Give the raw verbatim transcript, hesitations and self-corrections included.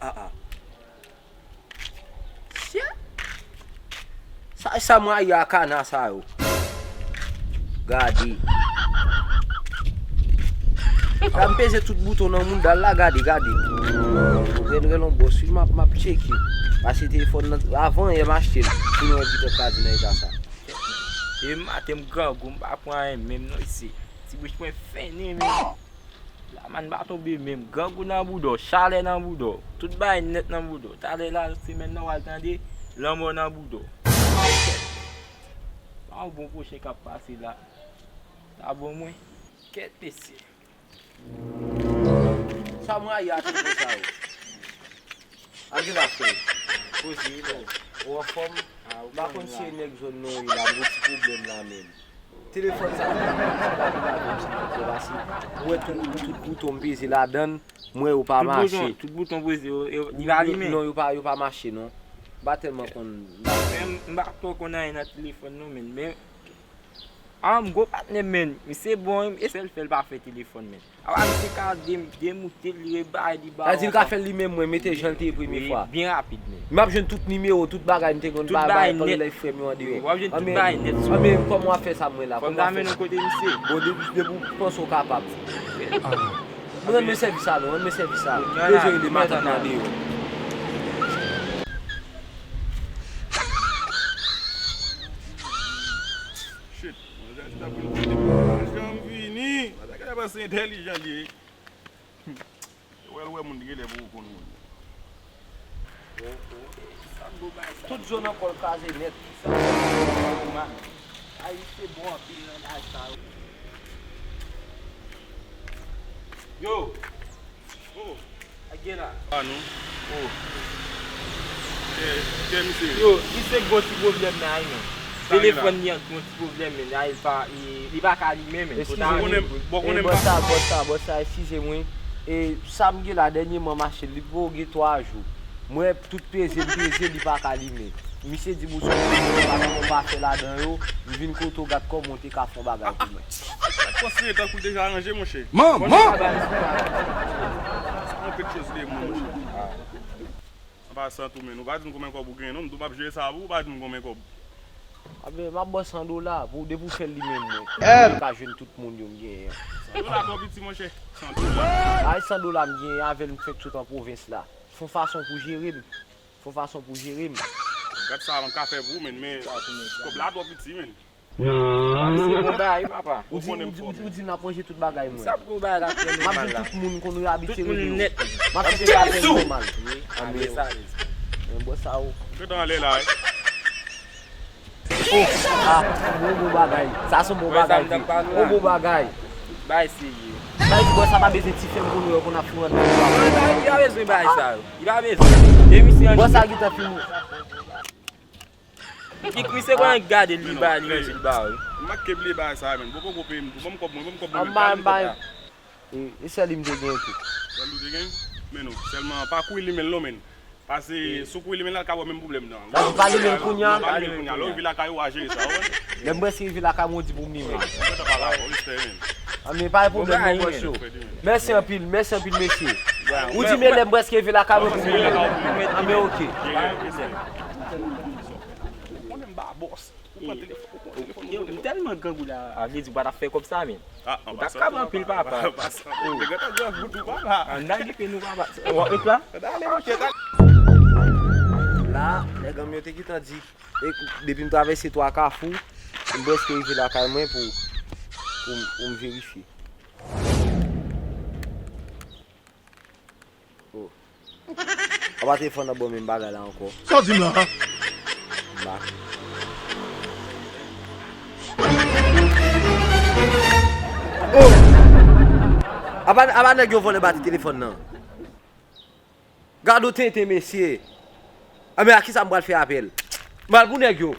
Ah, ah. Shit. Sa, sa mwen rayi a kana sa yo. Gade. La m peze tout bouton nan mouda l la, gade, gade. Ren, ren, yon bòs, wi, m ap, m ap tcheke. Pase telefòn nan, avan yè m achte l. Sinon, yon pito kazi nan eta sa. E maten m grangou, m pa pran anyen menm non isi. Ti bouch mwen fennen menm. Lamann pa tonbe menm. Grangou nan bouda w, chalè nan bouda w. Tout bagay nèt nan bouda w. Talè la, semèn nan, w al tande lanmò nan bouda w. Pa yon bon pwochen k ap pase la. Sa bon mwen. Kèt mesye. Sa mwen rayi a tonton sa yo. Ak gen afè. Koze, ou anfòm? M pa konn si e nèg zòn nan w ye la, m gen ti pwoblèm la menm. Telefòn sa, m pa konn si pa gen avè m, si m konn pase. M wè tout, tout bouton m peze ladann, m wè yo pa mache. Tout bouton peze, yo, yo, li pa limen. Non, yo pa, yo pa mache, non. M pa tèlman konn. Men, m pa twò konn anyen nan telefòn, non, men, men, ah, m gwo patnè m, men. Misye bon, e sèl fè l pa fè telefòn, men. Apa misye ka dem-, demoute l, li rebay, li ba w. Sa di l ka fè l li menm, mwen, mete jan l te ye premye fwa. Wi, byen rapid, men. M ap jwenn tout nimewo, tout bagay m te konn bay, bay, pandan lè frè m yo andeyò. W ap jwenn tout bagay nèt sou. Anben, kòman w ap fè sa, mwen la? Fò m ta mennen w kote misye. Bon, depi, depi w panse w kapab. Mwen renmen sèvis a nou, renmen sèvis a nou. Bezwen rele matant mwen andeyò. Shit, manzè a di ta pou l vini, pou l pa janm vini. Manzè genlè panse entèlijan li ye. Wè l wè moun, li genlè poko konn moun. Tout zòn nan kò l kraze nèt. Ay, misye bon anpil nan bagay sa yo. Yo! Oh! Ak gen la. Ah, non. Oh. Kè, kè misye. Yo, misye gwo ti pwoblèm nan ay, men. Telefòn li an gwo ti pwoblèm, men. Ay, li pa, li, li pa ka limen, men. Eskize m, bòs sa, bòs sa, bòs sa, eskize m, wi. E sa m gen la, dènyèman m achte l, li poko gen twa jou. M wè tout peze, m peze, li pa ka limen. Misye di m ou sou telefòn, pa gen yon pafè ladan yo, m vin kote w, gad kòman w te ka fè yon bagay pou mwen. Sa k konsidere tankou l deja ranje, monchè. Manman! Sa yon pèt choz li ye, monchè. An pasan tou, men, ou pa di m konbyen kòb ou genyen, non, m tou m ap jere sa pou ou, ou pa di m konbyen kòb. Anben, m ap ba w san dola, pou, depi w fè l li menm mwen. M ka jwenn tout moun yo m genyen an. San dola twò piti, monchè. San dola. Ay, san dola m genyen, avè l m fèk sot an pwovens la. Fè yon fason pou jere m. Fè yon fason pou jere m. Gad sa m ka fè pou ou, men, men kòb la twò piti, men. Misye bon bagay, papa. Ou di, ou di, ou di, ou di n ap ranje tout bagay mwen. Sa bon bagay la, fè nòmal la. M ap jwenn tout moun konn yo abitye rele yo. M ap fè sa fè nòmal. Wi, ale sa. Men bò sa ou. Gentan anlè la, wi. Oh, ah, bon, bon bagay. Sa se bon bagay. Bon bagay. Bay serye. Bay bò sa pa bezwen ti fèm pou nou yo konn ap fè yon. Li pa bezwen bay sa yo. Li pa bezwen. E misye an. Bò sa gentan fini. Kik misye konn gade li ba li manje li ba yo. M pa ke bliye bagay sa, men. Bon, poko peye m tou. Ban m kòb mwen, ban m kòb mwen, men. Anba, anba. E, e sèl li m te gen tou. Sèl ou te gen? Men non, sèlman pa kouri limen l non, men. Pase, si w kouri limen l, l ka ba w menm pwoblèm nan. Gade, pa limen l kounye a. Pa limen l kounye a. Lè w rive lakay ou, w a jere sa, w konprann? Lè m prèske rive lakay mwen, w di pou m limen. Mwen t ap pale avè w, respè, men. Anben, pa gen pwoblèm non, bòs yo. Mèsi anpil, mèsi anpil, mesye. Ou di, men lè m prèske rive lakay mwen pou m limen. Anben, oke. Ou konnen m pa bòs. Ou pran telefòn, ou pran telefòn, ou pran telefòn. Yo, m tèlman grangou la, a vle di, ou pa t ap fè kòb sa, men. Ah, ou t ap kab anpil, papa. Ou gentan grangou tou, papa. Ann al gen nou, papa. W ap ret la? Ale, monchè, ale. La, nèg an m yo te gentan di, e, depi m travèse twa kafou, m prèske rive lakay mwen pou, pou, pou m verifye. Oh. Apa telefòn nan ban menm bagay la ankò. Sa w di m la? M pa. Oh! Apa, apa nèg yo vòlè batri telefòn nan? Gade w tenten, mesye. Anben, a kisa m pral fè apèl? M pral pou nèg yo.